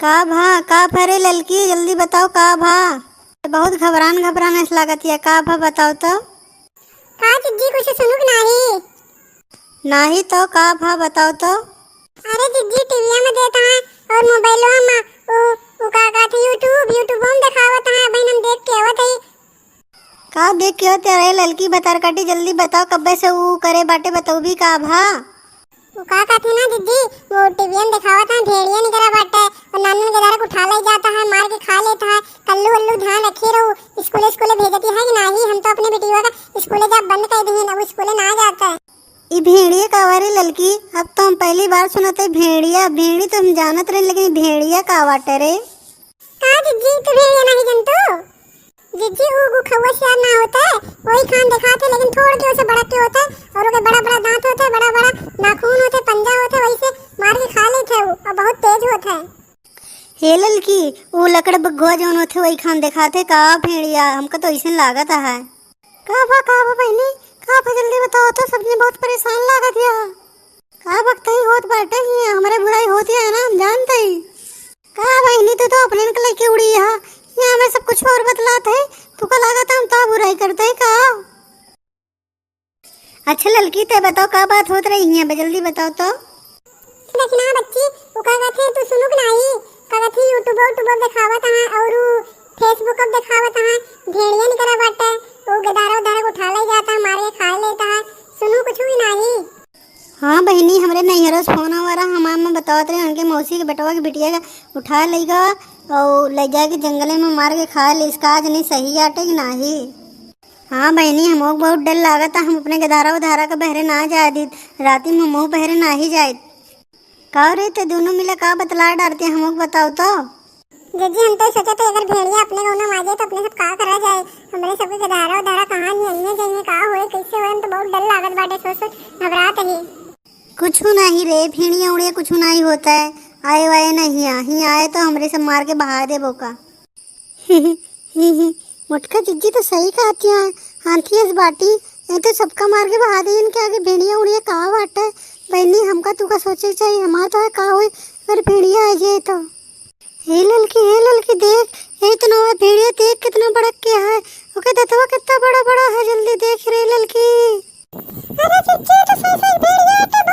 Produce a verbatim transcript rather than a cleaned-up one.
का भा, का भा रे ललकी, जल्दी बताओ का भा? बहुत घबरान घबरान ऐस लागत हिया, का भा बताओ तो? का जिज्जी कुछ सुनुक नाही? नाही तो का भा बताओ तो? अरे जिज्जी टीवीया में देत हैं और मोबाइलवा में उ, उ का कहत हैं YouTube, YouTube में देखावत हैं, बहन हम देख के आवत हई। का देख के आवत है रे ललकी भतार काटी, जल्दी बताओ कब्बे से उ करे बाटे बतौबी का भा? उ का कहत हैं ना जिज्जी, वो टीवीया में देखावत हैं भेड़िया निकरा बाटे और नानन के दरक उठा ले जाता है, मार के खा लेता है। कल्लू वल्लू ध्यान रखिए रहो, स्कूले स्कूले भेजती है कि नाही? हम तो अपने बेटिया का स्कूले जा बंद कर दिए, अब स्कूले ना जाता है। ई भेड़िया का बारे ललकी, अब तो हम पहली बार सुनत है भेड़िया। भेड़ी तो हम जानत रहे, लेकिन ई भेड़िया का बाटे रे? का जिज्जी, तू भेड़िया नहीं जनतू? जिज्जी, ऊ गुखौआ सियार ना होते, वही खान दिखाते, लेकिन थोड़ के उसे बड़ा के होते, और ओके बड़ा बड़ा दांत होते, बड़ा बड़ा नाखून होते, पंजा होते, वही से मार के खा लेते वो, और बहुत तेज होते। हे ललकी, ऊ लकड़ बग्घवा जौन होते, वही खान दिखाते का भेड़िया? हमका तो ऐसे लागत है। का भा, का भा बहिनी, का भा जल्दी बताओ तो, सबने बहुत परेशान लागत हिया। का बकतई होत बाटे हिया, हमरे बुराई होत हिया ना, हम जानत ही। का बहिनी, तू तो अपने के लेके उड़ी हा, हिया हमें सब कुछ और बतलात है, तू का लागत हम तो बुराई करत ही का? अच्छा ललकी, ते बताओ का बात होत रही हिया बे, जल्दी बताओ तो। देखना बच्ची, उ का कहत हैं, तू सुनुक नाही, का कहत हैं YouTube, YouTube देखावत हैं और Facebook देखावत हैं, भेड़िया निकरा बाटे, वो गदारा उदारा उठा ले जाता है, मार के खा लेता है, सुनू कुछ भी नाही। हाँ बहिनी, हमरे नैहरों से फोन आवा रहा, हमार माँ बतावत रहे, उनके मौसी के बेटवा के बिटिया का उठा ले गवा और ले जाके जंगले में मार के खा ले, इसका आज नहीं सही आटे कि नाही। हाँ बहिनी, हमोक बहुत डर लागत, हम अपने गदारा उदारा के बहरे ना जाए दीत, राती में हमोक बहरे नाही जाए। का रे, ते दोनों मिले का बतला डारते, हमोक बताओ तो। जिज्जी, हम तो सोचत है अगर भेड़िया अपने गौना में आ जाए तो अपने सब का करा जाए, हमरे सबके गदारा उदारा कहाँ नियंगे जाइए, का होए, कैसे होए, हम तो बहुत डर लागत बाटे, सोच सोच घबरात ही। कुछ नहीं रे, भेड़िया उड़िया कुछ नहीं होता है, आए वाए नहीं आ, ही आए तो हमरे सब मार के बहा देबो का। मोटका जिज्जी तो सही कहत हिया, हाथी अस बाटी, ये तो सबका मार के बहा दे, इनके आगे भेड़िया उड़िया का बाटे। बहिनी, हमका तू का सोचे के चाहिए, हमार तो है का होई अगर भेड़िया आ जाए तो। हे ललकी, हे ललकी, देख, यही तो नवा भेड़िया, देख कितना बड़ा के है, ओके दतवा कितना बड़ा बड़ा है, जल्दी देख रे ललकी। अरे जिज्जी, तो सही सही भेड़िया तो